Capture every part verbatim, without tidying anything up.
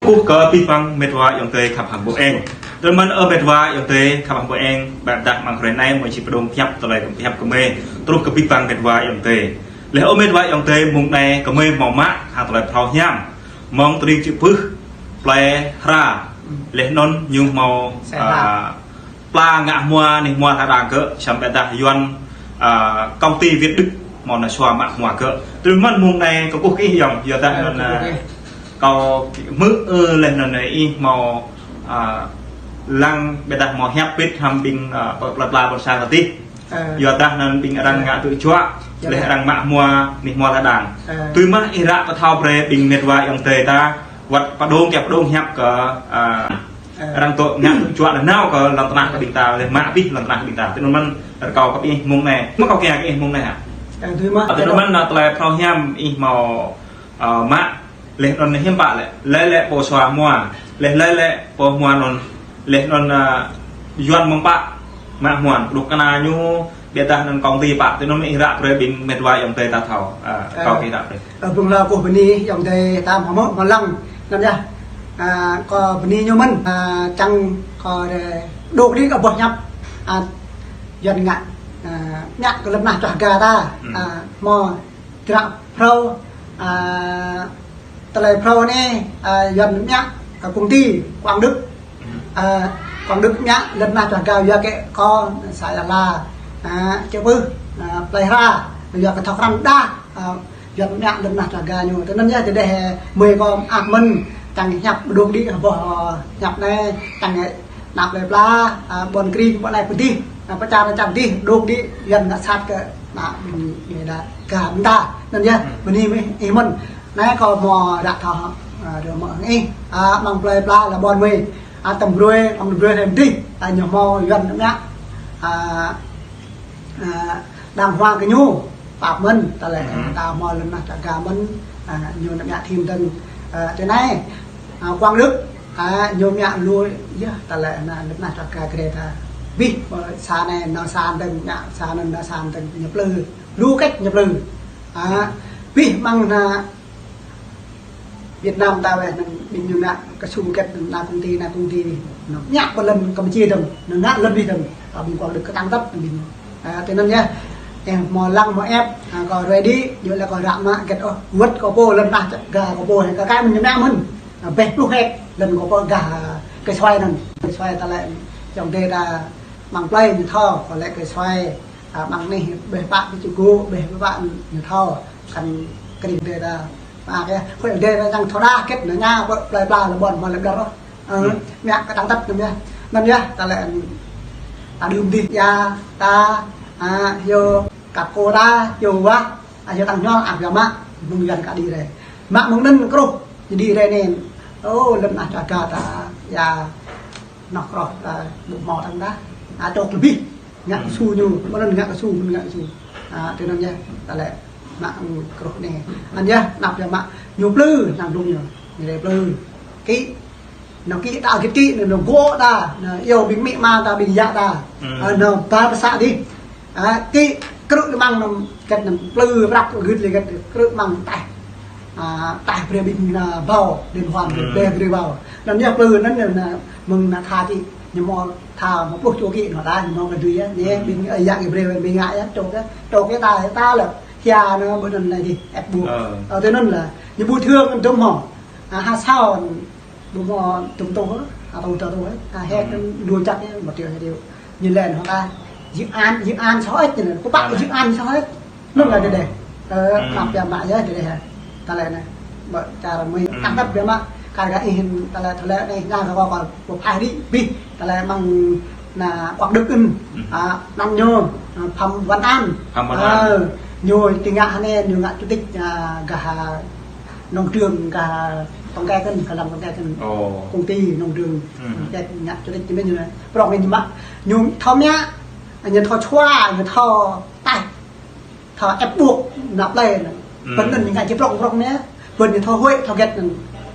Kơkuh kơ abih bang met wa ayŏng adơi khăp hăng ƀô eng. Tơdah mơ̆n ơ met wa ayŏng adơi khăp hăng ƀô eng, ƀiădah mơ̆ng hrơi anai mơ̆ či pơdŏng hiăp tơlơi kơ hiăp kơ mơi. Truh kơ abih bang met wa ayŏng adơi. Laih ơ met wa ayŏng adơi, mông anai kơ mơi hmâo mă hăng tơlơi phrâo hiam mơ̆ng tơring Čư̆ Pưh, plơi Hra. Laih anŭn ñu hmâo, a, pla ngă hmua anih hmua hơdang gơ̆, samơ̆ ƀiădah Yuan, a, công ty Việt Đức hmâo nao sua mă hmua gơ̆. Tui anŭn mơ̆n mông anai kơkuh kơ ih yŏng, yua dah anŭn, a, kâo hmư̆, ơ, laih anŭn ih hmâo, a, lăng ƀiădah hmâo hiăp pĭt hăng ƀing, a, pơ plơi pla ƀôn sang kơ tih. Yua dah anŭn ƀing arăng ngă tŭ juă, laih arăng mă hmua anih hmua hơdang. Tui mơ̆ ih ră pơthâo brơi ƀing met wa ayŏng adơi ta, wơ̆t pơdŏng kiăng pơdŏng hiăp kơ, a, arăng tŭ ngă tŭ juă nanao kơ lŏn tơnah kơ ƀing ta, laih mă abih lŏn tơnah kơ ƀing ta. Tui anŭn mơ̆n rơkâo kơ ih mông anai. Mơ̆ kâo kiăng kơ ih mông anai hă? Tui mơ̆. Tui anŭn mơ̆n, a, tơlơi phrâo hiam ih hmâo, a, mă, laih anŭn hiư̆m pă lĕ. Laih lĕ pô sua hmua, laih laih lĕ pô hmua anŭn, laih anŭn, a, Yuan mơ̆ng pă mă hmua, đŭk kơna ñu, ƀiădah anŭn công ty pă. Tui anŭn mơ̆n ih ră brơi ƀing met wa ayŏng adơi ta thâo, a, kâo kiăng ră brơi. Ơ, bưng la kơkuh bơni ayŏng adơi ta hmâo mơ̆ hmâo lăng anŭn yơh. A, kơ bơni ñu mơ̆n, a, čang kơ ră đŏk đĭ kơ boh hiăp, a, Yuan ngă, a, ngă kơ lŏn tơnah čuah ga ta, a, hmâo tră phrâo, a, tơlơi phrâo anai, a, Yuan ngă, a, công ty Quảng Đức. A, Quảng Đức ngă lŏn tơnah čuah ga yua kơ kơ sa ia la, a, Čư̆ Pưh, a, plơi Hra, yua kơ thâo krăn đah, a, Yuan ngă lŏn tơnah čuah ga ñu. Tui anŭn yơh, tơdah mơi kơ ăh mơ̆n, čang hiăp pơdŏng đĭ boh, a, hiăp anai, čang ană plơi pla, a, ƀôn kring, ƀôn anai pơdih, a, pơčar čang dih, đŏk đĭ, Yuan ngă sat kơ ană ƀing đa ga ƀing ta. Anŭn yơh, bơni mơ̆n ih mơ̆n. Anai kâo hmâo ră thâo, a, rơmơ̆ hăng ih, a, mơ̆ng plơi pla lŏn ƀôn mơi, a, tơm brơi, mơ̆ng brơi rem dih, a, ñu hmâo Yuan ngă, a, a, đang hmua kơ ñu, pap mơ̆n, tơlơi, ta hmâo lŏn tơnah čuah ga mơ̆n, a, ñu ngă thim dơ̆ng, a, tui anai, a, Quảng Đức, a, ñu ngă lui, yơh, tơlơi anŭn lŏn tơnah čuah ga Grê ta. Abih, ơ, sa anai, nao sa dơ̆ng, ngă sa anŭn, nao sa dơ̆ng, ñu plư, lu kĕč ñu plư. A, abih mơ̆ng ană Việt Nam ta wơ̆t anŭn ƀing ñu ngă kơsu kĕt anŭn, ană công ty, ană công ty anŭn ngă pơ lŏn Campuchia dơ̆ng, anŭn ngă lŏn abih dơ̆ng, a, ƀing Quảng Đức kơtang tăp ƀing ñu. A, tui anŭn yơh, ih hmâo lăng hmâo ĕp, a, kơ ready, yua lĕ kơ ră mă kĕt ôh, wơ̆t kơ pô lŏn tơnah čuah ga kơ pô, kơ kơ mơ̆n ñu ngă mơ̆n. A, ƀĕ pluh hek, lŏn kơ pô gah, a, kơ suai anŭn, kơ suai tơlơi, čong dê ta mơ̆ng plơi ñu thâo, kơ lĕ kơ suai, a, mơ̆ng anih ƀĕ pă kơ ču gô, ƀĕ pă ñu thâo, kăn kring dê ta. Mă kơ, pơ dê ta čang thâo đah kĕt anŭn ngă pơ plơi pla lŏn ƀôn mơ̆ lĕ đơr. Ơ, ngă kơtang tăp anŭn yơh. Anŭn yơh, tơlơi, ta đưm dih ia ta, a, hyu kăp kô ta, hyu wah, a, hyu tăng hñuăl, a, biă mă, mơ̆ng Yuan kơ đĭ rai. Mă mơ̆ng anŭn kruh, đĭ rai anai. Ô, lŏn tơnah čuah ga ta, ia, Nŏk rŏh ta ƀu hmâo tăng đah. A, čŏk lĕ abih. Ngă kơsu ñu, mơ̆n ngă kơsu, mơ̆n ngă kơsu. A, tui anŭn yơh, tơlơi mă, ư, kruh anai. Anŭn yơh, anăp yơh mă, ñu plư, năng dŭng ñu. Ñu rai plư. Kĭ, nŏ kĭ ta git kĭ, nŏ gŏ ta, nŏ iâu ƀing amĭ ama ta, ƀing yă ta. A, nŏ ba pơsă dih. A, kĭ krư̆ lĕ mơ̆ng anŭn kĕt anŭn plư prăk gưt lĕ kĕt krư̆ mơ̆ng taih. A, taih brơi ƀing ană ƀâo, điện thoại brơi, brơi ƀâo. Anŭn yơh plư anŭn, anŭn, mơ̆ng ană tha kĭ, ñu hmâo tha hmâo pluh čô kĭ anŭn ta, ñu hmâo kơ dui yơh, ñu ƀing, ơ, yă kĭ brơi ƀing ngă yơh, čŏk yơh, čŏk yơh ta, ta lĕ, hia anŭn ƀơi anŭn lĕ dih, ĕp ƀuh. Ơ, tui anŭn lĕ, ñu ƀu thưa anŭn dŭm hmâo. A, ha sao, ƀu hmâo dŭm tuh, a, tơl tơl tuh, a, hĕ, lu čăk yơh, một triệu, hai triệu. Ñu lĕ anŭn hơtai. Dự án, dự án soh ĕč ñu lĕ. Kơ pă dự án soh ĕč. Anŭn lĕ dêh dêh. Ơ, anăp biă mă yơh dêh dêh. Tơlơi anai. Ƀơi čar mơi. Anăp biă mă. Kar kaĭ ih tơlơi tơlơi anai ngă kơ kâo kâo pơphaih đĭ abih. Tơlơi mơ̆ng ană Quảng Đức anŭn. A, anăn ñu, a, Phạm Văn An. Phạm Văn An. Ơ, ñu či ngă hơnai, ñu ngă chủ tịch, a, gah, a, nông trường gah, a, tong kai kơ̆n, gah lăm tong kai kơ̆n. Ơ. Công ty nông trường. Tong kai kơ̆n ngă chủ tịch ñu mơ̆n ñu anai. Prŏng ñu mă. Ñu thâo mă, ñu thâo čua, ñu thâo taih, thâo ĕp ƀuh anăp plơi anŭn. Pơ anŭn ñu ngă či prŏng prŏng anai, pơ anŭn ñu thâo huĭ, thâo hơget anŭn.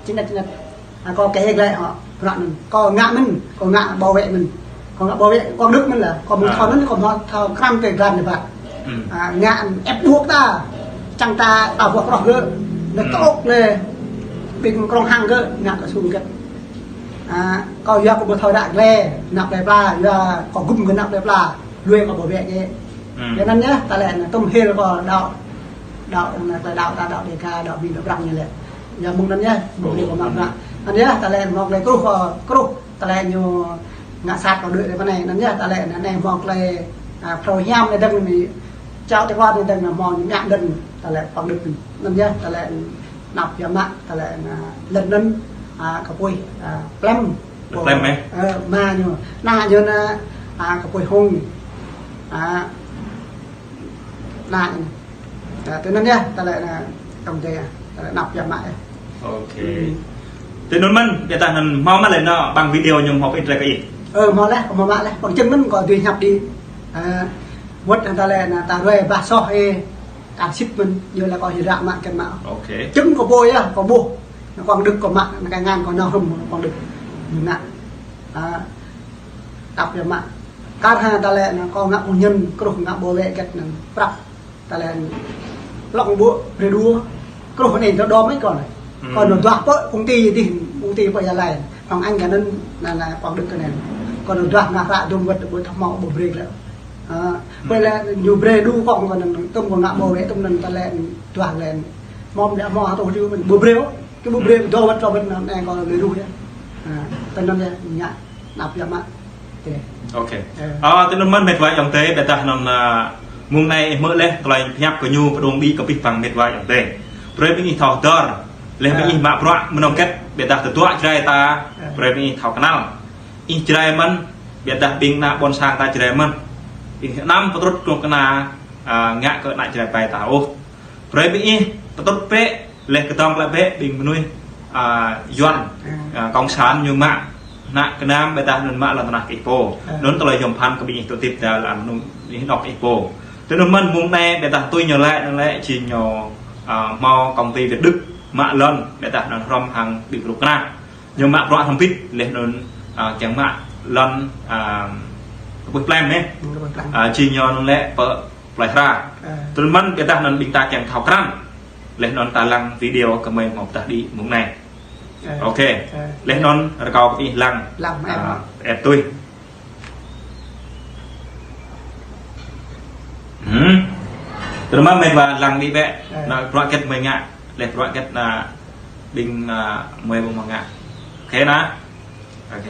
Či ngă, či ngă. A, kâo kơ glĕh hŏ, prŏng anŭn. Kâo ngă mơ̆n, kâo ngă bảo vệ mơ̆n. Kâo ngă bảo vệ Quảng Đức mơ̆n lĕ. Kâo mơ̆ng thâo anŭn, kâo mơ̆ng thâo krăn kơ glan ñu ƀă. A, ngă ĕp ƀuh ta. Čang ta, ta ƀuh kơroh gơ̆. Lĕ tŏk lĕ. Ƀing krong hăng kơ, ngă kơ sum kĕt. A, kâo yua kơ ƀu thâo đă glai, năp plei pla, yua kơ gum kơ năp plei pla, lui kơ ƀu bĕ kơ. Hmm. Yua anŭn yơh, ta lĕ anŭn tơm hil kơ đaŏ, đaŏ anŭn tơlơi đaŏ ta đaŏ Dega, đaŏ ƀing đaŏ Prăng ñu lĕ. Yua mơ̆ng anŭn yơh, ƀu lĕ kơ mă mă. Anŭn yơh, ta lĕ mơ̆ng tơlơi kruh kơ, kruh, ta lĕ ñu ngă sat kơ đuaĭ lĕ pơ anai. Anŭn yơh, ta lĕ anai mơ̆ng tơlơi, a, phrâo hiam anai dơ̆ng anai, čao tơlơi anai dơ̆ng anai mơ̆ng ñu ngă dơ̆ng, ta lĕ pơ̆ng đưk. Anŭn yơh, ta lĕ Năp biă mă, ta lĕ anŭn, lŏn anŭn, a, kơ apui, a, plem. Plem, ơ? Ơ, mă ñu. Ană ñu anŭn, a, kơ apui Hung. A, ană ñu. A, tui anŭn yơh, ta lĕ anŭn, tong dê, ta lĕ năp biă mă yơh. Ok. Hmm. Tui anŭn mơ̆n, biă dah anŭn hmâo mă lĕ anŭn, ƀăng video ñu hmâo pơit rai kơ ih. Ơ, hmâo laih, hmâo mă laih, ƀăng čơ̆ng anŭn kâo dưi hiăp đĭ. A, wơ̆t anŭn ta lĕ anŭn, ta ruai bah soh ih. Kar sĭt mơ̆n, ñu lĕ kâo hil ră mă kĕt mă. Ok. Čơ̆ng kâo ƀuh yơh, kâo ƀuh. Anŭn Quảng Đức kâo mă, anŭn kơ ngăn kâo nao hrŏm Quảng Đức. Ñu ngă. A, tap yơh mă. Kar hăng ta lĕ anŭn kâo ngă pơñen, kruh ngă ƀu wĕ kĕt anŭn. Prăk. Ta lĕ anŭn. Lŏng ƀu brơi đua. Kruh anai tơ đom anai kâo anai. Hmm. Kâo anŭn duah pơ công ty dih, công ty pơ Gia Lai. Hăng anh kơ anŭn, anŭn, anŭn Quảng Đức kơ anŭn. Kâo anŭn duah ngă hră dum wơ̆t ƀu thâo hmâo ƀu brơi lĕ. A, hmm. Ƀơi lĕ ñu brơi đu kông kơ anŭn, tơm kâo ngă ƀu wĕ tơm anŭn ta lĕ duah lĕ. Mơ̆m lĕ hmâo hơtŭ hơdrưh mơ̆n ƀu brơi ôh. Kơ ƀu brơi dŏ wơ̆t trŏ wơ̆t anŭn, anai kâo lui ruh yơh. A, tui anŭn yơh, ngă, năp biă mă. Tui anai. Ok. Ơ. A, tui anŭn mơ̆n met wa ayŏng adơi, biă dah anŭn, a, mơ̆ng anai ih hmư̆ laih, tơlơi pơhiăp kơ ñu pơdŏng đĭ kơ abih bang met wa ayŏng adơi. Brơi ƀing ih thâo hơdơr, laih ƀing ih mă bruă mơnơ̆ng kĕt, biă dah tơduă Jrai ta, brơi ƀing ih thâo kơnăl. Ih Jrai mơ̆n, biă dah ƀing ană ƀôn sang ta Jrai mơ̆n. Ih anăm pơtrŭt kơnuk kơna, a, ngă kơ ană Jrai ƀai ta ôh. Brơi ƀing ih pơtrŭt bĕ, laih kơdŏng glaĭ bĕ ƀing mơnuih, a, Yuan, a, cộng sản ñu mă ană gơnam biă dah anŭn mă lŏn tơnah kơ ih pô. Anŭn tơlơi yôm phăn kơ ƀing ih tŭ tip dah lăm anŭn ih anŏ kơ ih pô. Tui anŭn mơ̆n mơ̆ng anai biă dah tui ñu lĕ anŭn lĕ či ñu, a, hmâo công ty Việt Đức mă lŏn biă dah anŭn hrŏm hăng ƀing kơnuk kơna. Ñu mă bruă hrŏm hơbĭt, laih anŭn, a, kiăng mă lŏn, a, kơ apui plem, ơ. Kơ apui plem. A, či ñu anŭn lĕ pơ plei hra. Ơ. Tui anŭn mơ̆n biă dah anŭn ƀing ta kiăng thâo krăn. Laih anŭn ta lăng video kơ mơi hmâo pơdah đĭ mơ̆ng anai. Ơ. Ok. Ơ. Laih anŭn rơkâo kơ ih lăng. Lăng, a, ĕp tui. Hmm. Tui anŭn mơ̆n met wa lăng đĭ bĕ. Ơ. Anŭn bruă kĕt mơi ngă. Laih bruă kĕt anŭn ƀing, a, mơi ƀu hmâo ngă. Ok anŭn. Ok.